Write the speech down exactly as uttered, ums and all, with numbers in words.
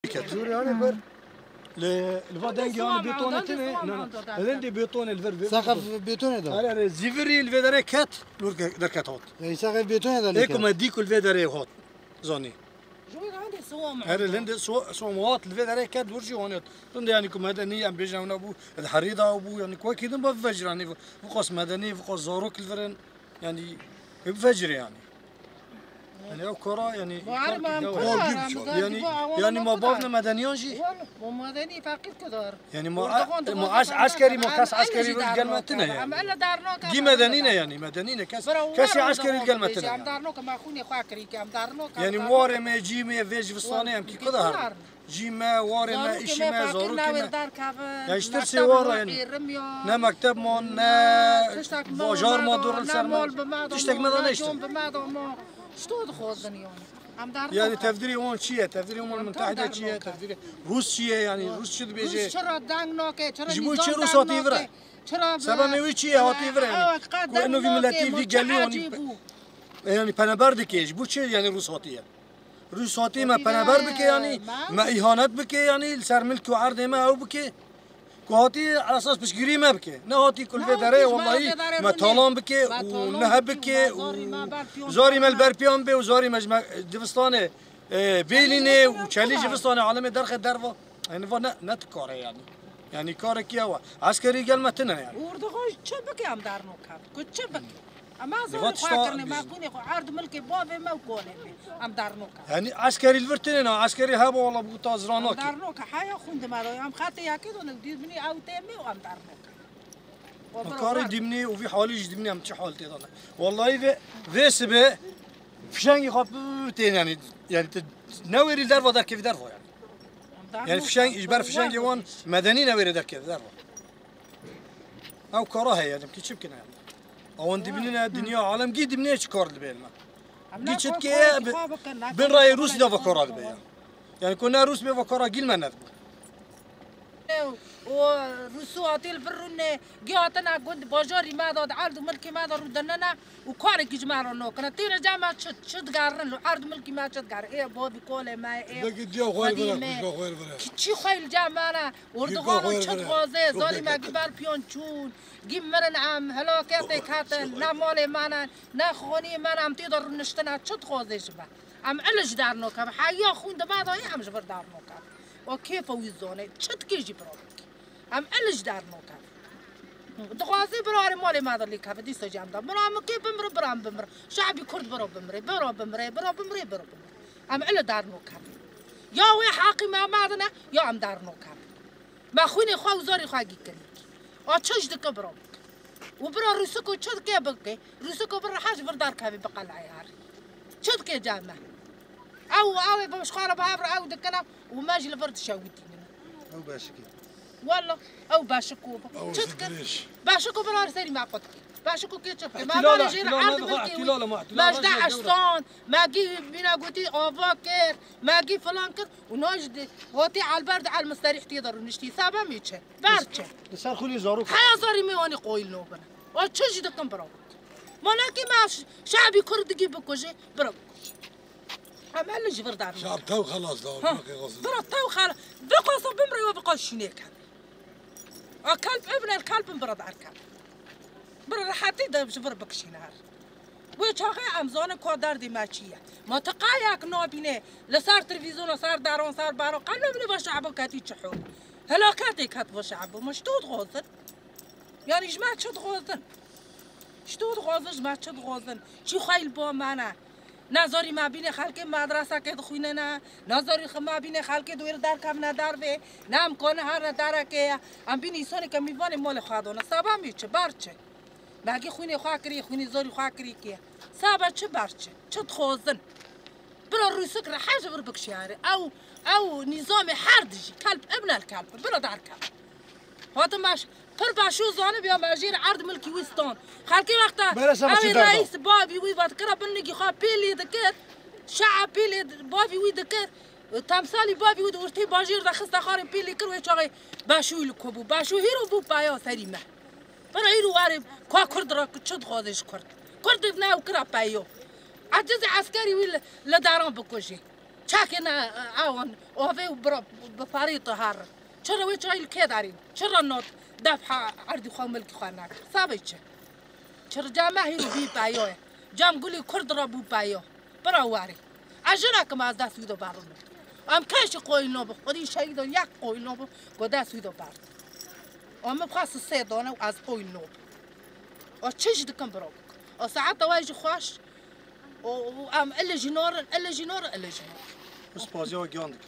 Ket. Zûrê anê ber. Li, li va dengê anê bêtonê tine. Na, na. Lendê bêtonê li vir, vir. Seqef bêtonê da. Are, are, zîvirî li vê derê ket, lûr ke-, derket hat. Ey, seqef bêtonê da. Ê ku me dî ku li vê derê hat. Zanî. Ji wê re hindê siwam. Here, lendê siwa-, siwam hat, li vê derê ket, lûr jî anê hat. Rindê, yanî ku medenî, em bêjin, ew nebû, di herî da bû, yanî ku wekî din ba bivecir, yanî, viqas medenî, viqas zarok li vir in. Yanî, hep vecirê yanî. Yanî ew kara yanî, Var kar ma ki em dewa. Kar, Yanî, em yanî, yanî ma bav ne medeniyan jî. Wal, bu medeni fakir kadar. Yanî ma, Orada ma aş-, aşkerî ma kes aşkerî li gel me tine yanî. Ama ele darnoka. Gî medenî ne yanî, medenî ne kes, kesî aşkerî li gel me tine yanî. Em darnoka ma xûnê xwe kirî ke, em darnoka. Yanî warê me, cî me, vê ji vistanê em kî kadar. Jî me, warê me, îşî me, zarokê me. Ya ji tirsê war re yanî. Ne mekteb man, ne bajar ma dûr li ser me. Tiştek me da neştin. Yanî tevdirê wan çi ye? Tevdirê Umem Mutehide çi ye? Tevdirê Rûs çi ye? Yanî Rûs çi dibêje? Ji bo çi Rûs hatî vir e? Seba me wî çi ye? Hatî vir e yanî. Ku eno vî miletî, vî gelî yanî. Yanî peneber dike. Ji bo çi yanî Rûs hatiye? Rûs hatî me peneber bike, yanî me îhanet bike, yanî li ser milk û erdê me ew bike. Ku hatî esas piştgirî me bike. Ne hatî ku li vê derê wellahî me talan bike û nehe bike û zarî me li ber piyan bê û zarî me ji me dibistanê, e, bêlînê û çelî ji dibistanê alemê derxe derva. Yanî va ne, ne dikare yanî. Yanî karekî ew e. Eskerî gel me tine yanî. Orduxan çi bike em darnoka. Ku çi bike? Em ez Li va xwe tişta kirinê, me xwînê xwe erd milkê bavê me û kolê me. Em darnoka. Yanî eskerî li vir tine na, eskerî heba wala bû ta zira Em nakî. Darnoka, haya xwîn dime de. Em xetê yekê de ne, dî binî ew tê me û em darnoka. O bir Karê o dimnê û vî halî jî dimnê em çi hal tê de ne. Wallahî vê, vê sibê fişengî xwe bi tên yanî, yanî tu newêrî derva derkevî derva yanî. Yanî fişeng, ji ber fişengê wan medenî newêrê derkevî derva. Ew kara heye, demkî çi bikine yanî? Ewan dibînine dinya alem gî dibînê çi kar dibê li me. Gî çi dikê bi, bin rayê Rûsî de ve kara dibe ya. Yanî ku ne Rûs bê ve kara gîl me nedibû. O Rûsû hatî li vir rûnê, gî hatine gund bajarî me de, di erd û milkê me de rûdinine û karekî ji me re nakine. Têne cem me çi, çi digerin, li erd û milkî me çi digerin. Ê bavî kolê me, ê Vekî diya xwe xwedî vire, vire. Kî çî xwe li cem me ne. Orduxan û çi dixwaze, zarî me gî ber piyan çûn, gî mirin em, helaketê ketin, ne malê me ne, ne xaniyê me ne, em tê de rûniştine, çi dixwaze ji me? Em il ji der nakevin, heya xwîn di me de ye, em ji vir der nakevin. O kêfa wî zane, çi dikê jî bira bikê. Em il ji der nakevin. Dixwaze bira erê malê me de lê keve, dîsa jî em de. Bira min kê bimire, bira em bimire. Şe'bî Kurd bira bimire, bira bimire, bira bimire, bira bimire. Em il der nakevin. Ya wê heqî me me de ne, ya em der nakevin. Me xwînê xwe û zarê xwe gî kirî. A çi ji dike bira bike. Û bira Rûsiko çi dike bike. Rûsiko bira hej vir derkevê biqeleyê herî. Çi dike cem me? Ew, ew ê bi xwe re bi hev re ew dikine û me jî li vir dişewitînin. Ew beşikê. Walla, ew beşiko bi. Ew Çi dike? Dirêj. Beşiko bira li serî me qut. Beşiko kê çi bike? Me Îhtilala, barê jê re îhtilala erd ne, milkê îhtilala wî. ma, îhtilala Me ji de ne, ne, ne. Eştan, me gî bîna gotî ava kir, me gî filan kir û na jî de hotî elber de el misterîh tê de rûniştî. Seba me çi? Ber çi? Li ser xulî zarok. Heya zarî me wanî qoyil nobin. O çi jî dikin bira bik. Malakî me ş-, şe'bî Kurd digî bikujê, bira bikujê. Em el ji vir dar Şab tew xelas da, Ha. bırakın olsun. Bira tew xela. Vê qasa bimre ve vê qas şînê ken. A kelp ebn el kelpin bira dar ken. Bira rehetî de ji vir bikişîne her. Wê çaxê em zanin ka derdê me çi ye. Ma ti qayek nabîne li ser televîzyona, ser daran, ser baran, qel nabîne va şe'bo ketî çi hol. Helaketê ket va şe'bo. Ma ji to dixwazin. Yanî ji me çi dixwazin? Ji to dixwazin, ji me çi dixwazin? Çî xwe li ba me ne. Ne zarî me bîne xelkê medresekê dixwînine, ne zarî xwe me bîne xelkê di wêr derkevine dervê, ne em kane herine derekê ye. Em bîne îsanê ke mîvanê malê xwe dane. Seba me çi, ber çi? Me gî xwînê xwe kirî, xwînê zarî xwe kirî kê. Seba çi ber çi? Çi dixwazin? Bira Rûsik re hej vir bikşiyare. Ew, ew nîzamê her dijî. Kelp ibn el kelp. Bira derkevin. Hatim baş, pir baş û zanib ya me jê re erd milkî wî stand. Xelkê wexta Bere seba ew çi ê derdo? Reîs bavî wî vat kira bin nigî xwe pêlê dikir. Şe'a pêlê bavî wî dikir. Temsalî bavî wî di ortê bajêr de xiste xarê pêlê kir wê çaxê baş û wî li ku bû. Baş û hîro bû paya serî me. Pir hîro warê ka Kurd re ku çi dixwaze ji Kurd. Kurd ne ew kira peyo. Ecizê eskerî wî li, li daran bikujê. Çakê ne awan, ovê û bira bi parî tu har. Çira wê çayî li kê darîn? Çira not defha erdî xwe milkî xwe nakir? Sabê çi? Çira cama hîro bî payo ye. Cam gulî kurd ra bû payo. Bira warî. Ez jina kim az dest wî do barin. Em keşî qoyî no bi. Xwedî şehîdo yek qoyî no bi. Go dest wî do barin. O min xwest sê done û ez qoyî no bi. O çi jî dikim biro bik. O saeta we jî xweş. O, o em ele jî norin, ele jî norin, ele jî norin. Spaziya we giyan dikim.